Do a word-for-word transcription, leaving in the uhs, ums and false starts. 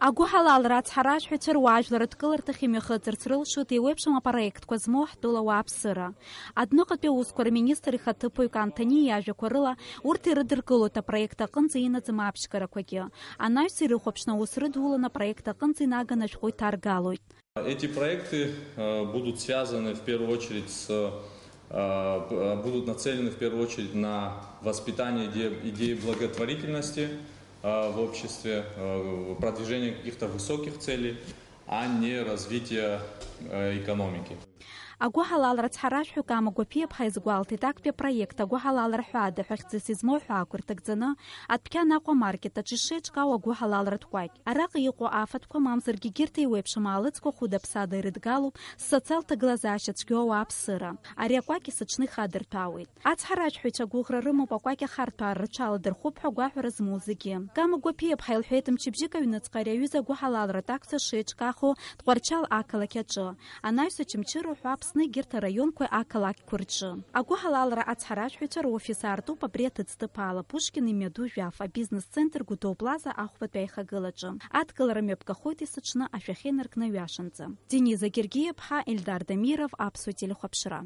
Агәыҳалалра ацҳаражәҳәаҩцәа руаажәлар адкыларҭахь имҩахыҵырц рылшоит еиуеиԥшым апроектқәа змоу ҳтәыла ауааԥсыра. Адәныҟатәи аусқәа рминистр ихаҭыԥуаҩ Кан Ҭаниа иажәақәа рыла, урҭ ирыдыркылоит апроект аҟынӡа инаӡам аԥшьгарақәагьы. Анаҩс ирыхәаԥшны аус рыдуланы апроект аҟынӡа инаганы ашәҟәы иҭаргалоит. Эти проекты э, будут связаны в первую очередь с, э, п- э, будут нацелены в первую очередь на воспитание идеи, идеи благотворительности э, в обществе, э, продвижение каких-то высоких целей, а не развитие э, экономики. Агәыҳалалра ацҳаражәҳәаҩ Кама Гәаԥиаԥҳа изгәалҭеит, актәи апроект агәыҳалалра ҳәаада ҳәа хьӡыс измоу ҳәаақәа ирҭагӡаны Адәқьан Аҟәа амаркет аҿы ишеиҿкаау агәыҳалалратә кәакь. Араҟа иҟоу афатәқәа мамзаргьы егьырҭ еиуеиԥшым аалыҵқәа хәыда-ԥсада ирыдгалоуп, социалтә ҭагылазаашьа цәгьоу ауааԥсыра. Ари акәакь есыҽны ихадырҭәаауеит. Ацҳаражәҳәаҩцәа агәыӷра рымоуп акәакь ахарҭәаара рҽаладырхәып ҳәа агәаҳәара змоу зегьы. Кама Гәаԥиаԥҳа илҳәеит, мчыбжьык аҩныҵҟа ари аҩыза агәыҳалалратә акциа шеиҿкаахо Тҟәарчал ақалақь аҿы. Анаҩс Очамчыра ҳәа Аԥсны егьырҭ араионқәеи ақалақьқәа рҿы. Агәыҳалалра ацҳаражәҳәаҩцәа рофис аартуп абри аҭыӡҭыԥ ала, Пушкин имҩаду жәаф, абизнес-центр Гәдоу Плаза ахәбатәи аихагылаҿы. Адкылара мҩаԥгахоит есыҽны ашәахьа инаркны ҩашанӡа. Дениза Гергиаԥҳа, Ельдар Дамиров, Аԥсуа телехәаԥшра.